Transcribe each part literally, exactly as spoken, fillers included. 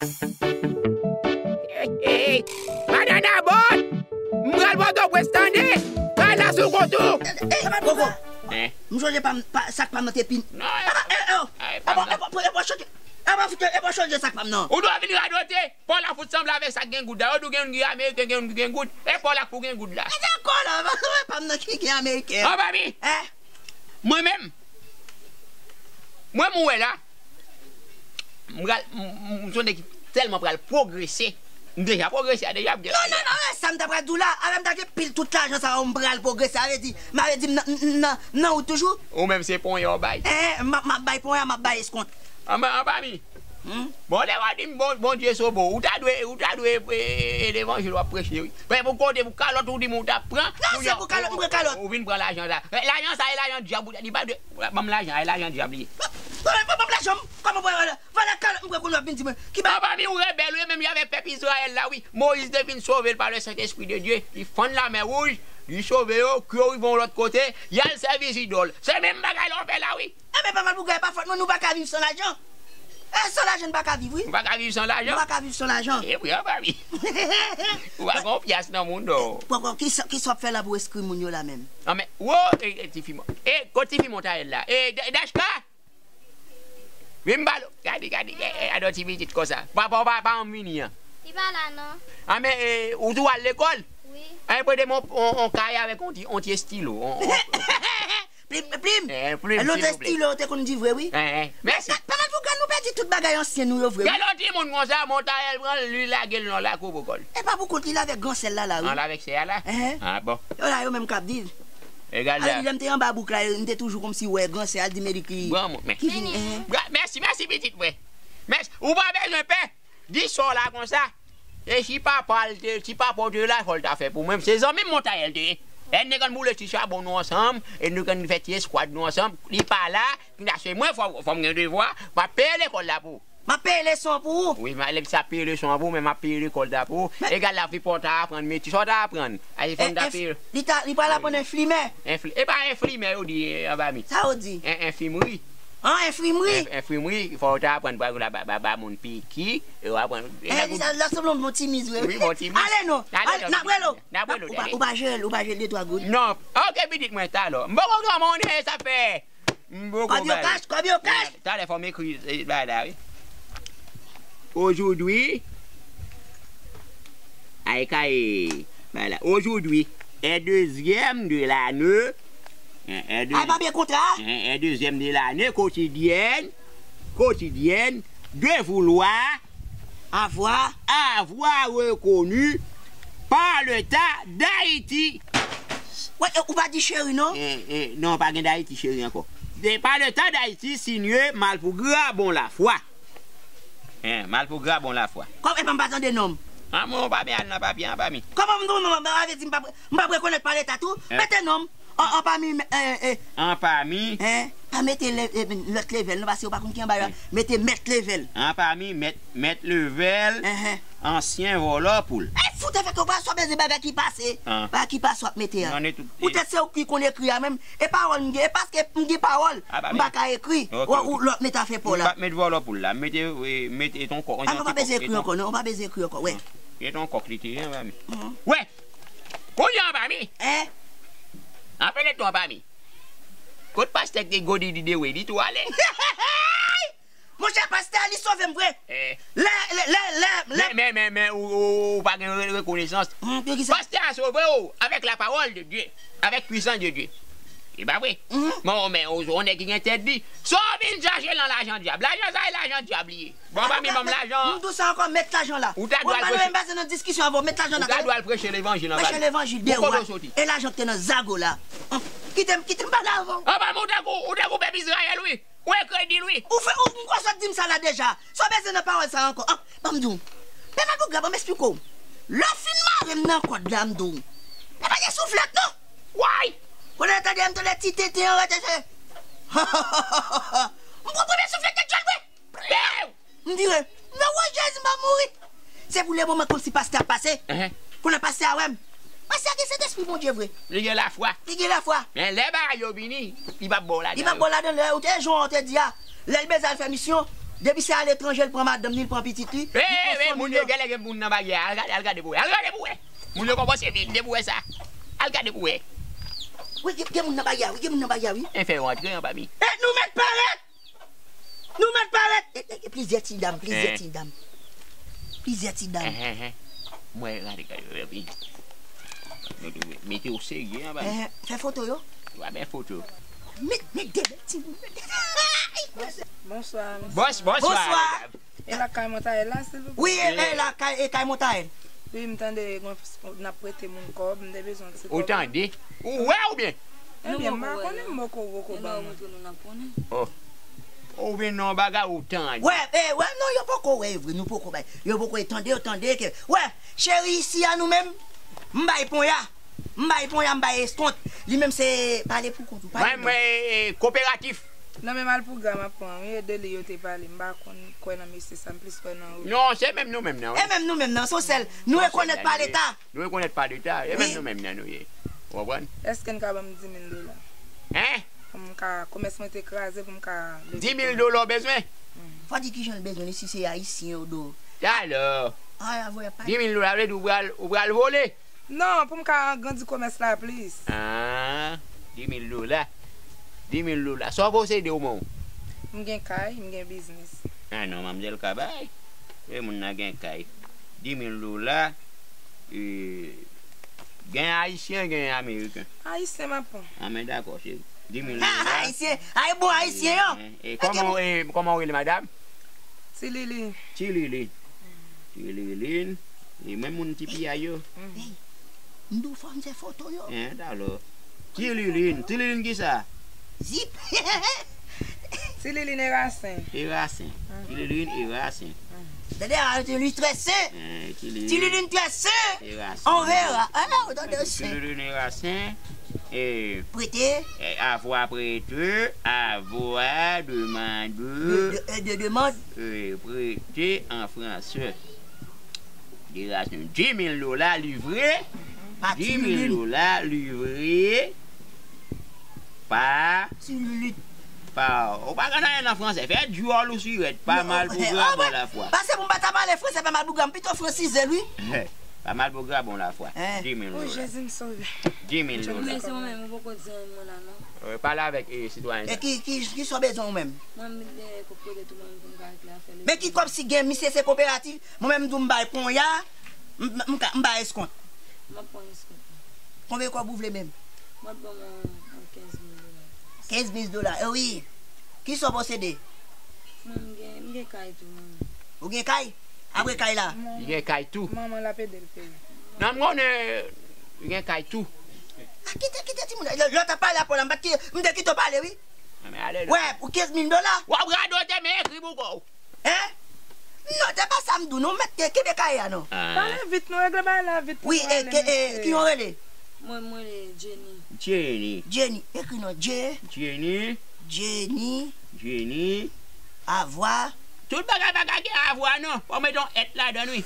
Hey, hey, hey. Banana boat! M pral Pòtoprens tande! Kay la sou kont ou! Ey, ey, Koko! Hein? M sonje pa m, pa, sak pa m nan te pin. Non, apa, e, e, oh, apa, apa, apa, apa, chonje, apa, fout, apa, chonje sak pa m nan. Ou dwe vin radote! Paw la fout sanble avèk sa k gen goud la. Yo di w gen youn ki ameriken, gen youn ki gen goud. E paw la k pou gen goud la. E dakò la, pa m nan ki gen ameriken. An, papi. Eh? Mwen menm, mwen, m wè la, m pral, m, m, m se yon nèg ki tèlman pral pwogrese. M deja pwogrese a deja, m gen... Non, non, non, e sa m ta pral di w la. Avè m ta gen pil tout lajan sa yo, m pral pwogrese. Sa vle di, m a vle di, m nan, m, m nan, m nan wout toujou. Ou menm se ponya w bay. Eh, m ap, m ap bay ponya, m ap bay eskont. An, an, papi. Hmm? Bon, lè w a di m bon, Bondye sove w, ou ta dwe, ou ta dwe, e, e, levanjil w ap preche, wi. Men pou kote, pou kalòt ou di m ou t ap pran. Non, se pou kalòt m pran kalòt. Ou vin pran lajan sa. E, lajan sa e lajan dyab, li pa dwe, ban m lajan, e lajan dyab li ye. Ban, ban, ban, ban m lajan m, kòman pou, vwala kalòt m pran kounye a w ap vin di mwen, ki ba... An, papi, ou rebèl, wi, menm jan avèk pèp Izrayèl la, wi. Moyiz te vin sove l pa le Sentespri de Dye. Li fann Lamè Wouj, li sove yo, kou yo rive yon lòt kote, y al sèvi zidòl. Se menm bagay la w fè la, wi. Enben, pa mal pou gay, pa fòt mwen, nou pa ka viv san lajan. E, san lajan, nou pa ka viv, wi. Nou pa ka viv san lajan? Nou pa ka viv san lajan. E wi, an, papi. Ou pa gen yon pyas nan moun, non. Poko, kisa, kisa w ap fè la pou enskri moun yo la menm? An, men, wo, e, e, tifi mwen. E, kot tifi Montayèl la? E, D-, Dachka? Vin m pale w. Gade, gade, gade, gade yon ti pitit konsa. Papa w pa, pa janm vini an. Li pa la, non. An, men, e, ou tou al lekòl? Wi. An, prete m yon, yon, yon kaye avèk yon ti, yon ti estilo. Yon, yon, Plim, plim. Eh, plim, lòt silvouplè. Estilo te konn di vre, wi. Eh, eh. Mèsi. Pa, pa mal pou gad nou pèdi tout bagay ansyen nou yo vre, wi. Gade yon timoun konsa, Montayèl pran l, li lage l nan lakou pou kò l. E pa pou kont li, l avèk gran sè l la, la, wi. An, l avèk sè a la? Eh, eh. Ah, bon. Yo la, yo menm k ap viv. Egal la. Alò, lè m te anba bouk la, m te toujou kòmsi wè gran sè a, l di m e li ki, granmoun, men, ki vini, eh, eh. Gra-, mèsi, mèsi, pitit mwen. Mèsi. Ou pa bezwen pè. Di sa w la konsa. E si papa l te, si papa w te la, sa w ta fè pou mwen? Se zanmi m Montayèl te ye. E n te konn boule ti chabon nou ansanm, e nou konn fè ti eskwad nou ansanm. Li pa la, kounye a se mwen, fò, fò m gen devwa, m ap peye lekòl la pou ou. M ap peye leson pou ou? Wi, m a, sa peye leson an pou ou, men m ap peye lekòl la pou ou. Men egal la, fi pa w ta aprann metye, sa w ta aprann? Ay, fò m ta peye. Li ta, li pral aprann enfimè. Enfli-, e pa enfimè yo di, eh, anba mi. Sa yo di? En-, enfimri. An, enfimri. En-, enfimri, fò w ta aprann, pa egzanp, ba, ba, ba moun piki, e w aprann. Eh, li sa, l ap sanble yon bon timiz, wi. Wi, bon timiz. Ale non. Ale, n ap rele w. N ap rele w, ou pa, ou pa jere l, ou pa jere l de twa goud? Non. Ok, pitit mwen, talè. M poko granmoun, sa fè. M poko bay. Kòb yo kach, kòb yo kach. Talè fò m ekri, eh, bagay la, wi. Aujourd'hui, ay, kay, bagay la. Aujourd'hui est deuxième de l'année. Hein, est de-, ay, pa byen kontra. Hein, est deuxième de l'année quotidienne, quotidienne de vouloir avoir, avoir reconnu par l'État d'Haïti. Wè, e, ou pa di cheri, non? Eh, eh, non, pa gen Dayiti cheri ankò. De, par l'État d'Haïti, signé Malpougra Bonlafwa. Hein, Malpougra Bonlafwa. Kòm, epa m pa tande non m. An, mwen, ou pa byen al nan papye an, pa mi. Kòman m di w non m? Sa vle di m p ap, m p ap rekonèt pa leta tou? Eh. Mete non m. An, anpami, eh, eh. Anpami. Hein? Pa mete le-, eh, lòt level, non, paske ou pa konn ki anba yo. Hmm. Mete mèt level. Anpami, mèt, mèt level. Hein, hein. Ansyen vòlò poul. Eh, fout avèk yo, pa sa w bezwen bagay ki pase. An. Bagay ki pase w ap mete a. Non, e tout, e poutèt se ou ki konn ekri a menm. E pawòl m gen, e paske m gen pawòl, ah, ba, m pa ka ekri. Ok, ok. Ou, ou lòt mete afè pa w la. M p ap met vòlò poul la, m mete, eh, mete ton kòk. Ah, non, pa bezwen ekri ankò, non, pa bezwen ekri ankò, wè. Mete yon kòk li te ye, anpami. Mhm. Wè! Kounye a, anpami. Eh? Apele tou, anpami. Kot pastè ki te godi di dewe, li tou ale. Monchè, pastè a, li sove m vre. Eh. Lè, lè, lè, lè, lè. Men, men, men, men, ou, ou, ou pa gen re-, rekonesans. Hmm, pou ki sa? Pastè a sove w avèk la parole de Dieu, avec puissance de Dieu. E pa vre? Mhm. Bon, men, ou, ou nèg ki gen tèt di. Sa w vin chache nan lajan dyab. Lajan sa, e lajan dyab li ye. Bon, pa mi ban m lajan. M di w sa ankò, mèt lajan la. Ou ta dwe al preche. Mwen pa nan diskisyon avè w, mèt lajan la. Ou ta dwe al preche levanjil anba. Preche levanjil de wa. Ou kote w soti? E lajan ki te nan zago la. An, kite m, kite m pale avè w. Anba, men ou tankou, ou tankou pèp Izrayèl, wi. Ou enkredil, wi. Ou fè, ou, m kwè w sot di m sa la deja. Sa w bezwen nan pawòl sa ankò? An, ban m di w. Pè Malpougra, ban m esplike w. Lè w fin mare m nan kòd la, m di w. E pa gen souflèt, non. Way! Kounye a tande, m tande ti tenten an rete se. M pran premye souflèt de djòl, wi. Pèw! M vire. M di, "Woy, Jezi, m ap mouri." Se pou le moman kòmsi pastè a pase. Enhen. Kounye a pastè a wè m. Pastè a gen Sentespri Bondye vre. Li gen lafwa. Li gen lafwa. Men lè bagay yo vini, li p ap ba w ladan yo. Li p ap ba w ladan lè ou te jwenn ou te di a. Lè l bezwen al fè misyon, Depi se aletranje, l pran madanm ni, l pran pitit li. Ey, ey, moun yo genlè gen moun nan baryè a. Al gade, al gade pou wè. Al gade pou wè. Moun yo kòmanse vin depi w wè sa. Al gade pou wè. Wi, gen, gen moun nan baryè a, wi, gen moun nan baryè a, wi. Enfen, yo antre anba mi. E, nou mèt parèt! Nou mèt parèt! E, e, e, plizyè ti dam, plizyè ti dam. Plizyè ti dam. Mwen, gade, gade, gade, wi. Mete w serye anba mi. Fè foto yo. Wa fè foto. Met, met de bèl timoun. Bonswa, mesye. Bonswa. E lakay Montayèl la, silvouplè? Wi, e, e lakay, e kay Montayèl. Wi, m tande n ap prete moun kòb, m te bezwen ti kòb. Ou tande? Ou wè oubyen? Ebyen, m pa konnen, m poko wè kòb. Oh. Ou vin nan bagay ou tande. Wè, e, wè, non, yo poko wè, e vre, nou poko bay. Yo poko tande, yo tande ke, wè, cheri, isi a nou menm, m bay ponya. M bay ponya, m bay eskont. Li menm se pale pou kont ou, pale. Mwen, mwen, e, koperatif. Nan men Malpougra m ap pran, wi, e de li yo te pale. M pa konn kwè nan mesye sa, m plis kwè nan ou. Non, se menm nou menm nan, wi. E menm nou menm nan, se yon sèl. Nou rekonèt pa Leta. Nou rekonèt pa Leta, e menm nou menm nan nou ye. Ou konprann? Èske n ka ban m dis mil dola? Hein? Pou m ka, komès mwen te kraze, pou m ka leve. Dis mil dola w bezwen? Fò di kijan l bezwen li, si se ayisyen ou do. Talè. Dis mil dola vle di ou pral, ou pral vole? Non, pou m ka agrandi komès la plis. Ah, dis mil dola. Dis mil dola. Sa w posede ou menm? M gen kay, m gen biznis. Ah non, manmzèl ka bay. E moun nan gen kay. Dis mil dola. E, gen ayisyen, gen ameriken. Ayisyen m ap pran. Ah, men dakò, cheri. Dis mil dola. Ayisyen, ay bon ayisyen yo. E, e, kòman, e, kòman w rele, madanm? Ti Lili. Ti Lili. Ti Lili. E, menm moun ti piyay yo. M di w fò m fè foto yo. Hein, talè. Ti Lilin, Ti Lilin kisa? Zip. Ti Lilin Erasen. Erasen. Ti Lilin Erasen. Tande a, Ti Lilin trè sen. Ti Lilin trè sen. Erasen. On verra. Ah, ou tande sen. Ti Lilin Erasen. E, prete. E, avwa prete, avwa demande. De, de, de demande. E, prete an franse. Erasen. Dis mil dola livre. Pa Ti Lilin. Dis mil dola livre. Pa. Ti Lilin. Pa. Ou pa konn anyen nan franse. Fè dyòl ou sirèt. Pa Malpougra bon lafwa. Pase pou m pa ta pale franse, pa Malpougra, m pito fransize l, wi. Pa Malpougra bon lafwa. Dis mil dola. O Jezi m sove. Dis mil dola. Men se mwen menm, ou poko di anyen mwen la non. Pale avèk, e, sitwayen sa. E ki, ki, ki sa w bezwen ou menm? Mwen, m gen kòb kote tou mwen menm pou m ka regle afè li. Men ki kòb si gen, misye se koperatif. Mwen menm m di w m bay ponya, m, m, m ka, m bay eskont. M ap pran eskont. Konbyen kòb ou vle menm? M ap ban mwen, mwen kenz mil dola. Kenz mil dola, e wi. Kisa w posede? Mwen, m gen, m gen kay tou, mwen. Ou gen kay? Apre kay la? Li gen kay tou. Manman l ap ede l peye. Non, m konnen li gen kay tou. A, kite, kite timoun nan. Lè, lè w t ap pale a Pòl la, m pa t ki, m te kite w pale, wi. Wè, pou kenz mil dola. W ap radote, men ekri pou kò w. Hein? Non, se pa sa m di w, non, mèt kenbe kay la, non. Pale vit, non, regle bagay la vit pou nou ale, mesye. Wi, e, ki yon rele? Mwen, mwen rele Jenny. Jenny. Jenny, ekri non, J. Jenny. Jenny. Jenny. Avwa. Tout bagay pa ka gen avwa, non. Fò w mete yon èt ladan l, wi.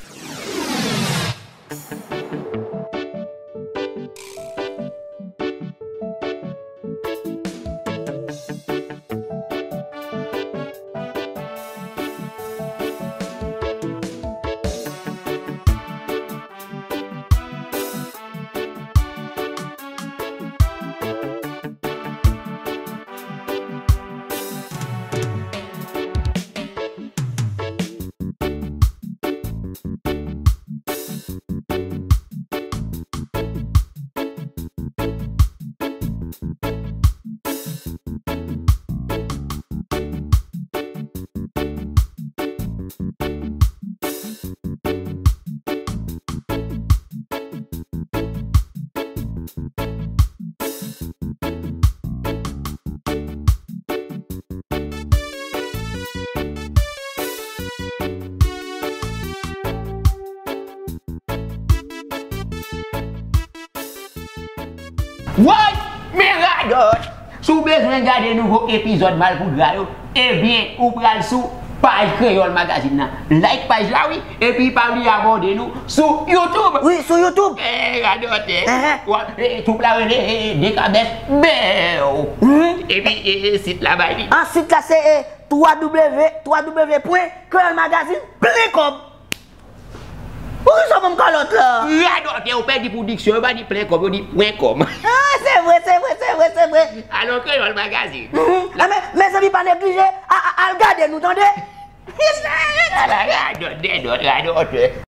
Woy! Men radòt! Si w bezwen gade nouvo epizòd Malpougra yo, ebyen, ou pral sou paj Kreyòl Magazine nan. Like paj la, wi, epi pa bliye abòne nou sou YouTube. Wi, sou YouTube. Eh, radòt, eh. Ehe. Wa, eh, twoup la rele, eh, Dekabès Bèw. Mhm. Epi, eh, eh, sit la bay li. Ah, sit la se, eh, twa w w pwen kreyòl magazine plen kòb. Poukisa w ban m kalòt la? Radòtè, ou pèdi pou diksyon, yo pa di plen kòb, yo di pwen kòm. Ah, se vre, se vre, se vre, se vre. Alò, Kreyòl Magazine. Mhm. Ah, men, mezanmi, pa neglije, a, a, al gade nou, tande. Radòtè, radòtè.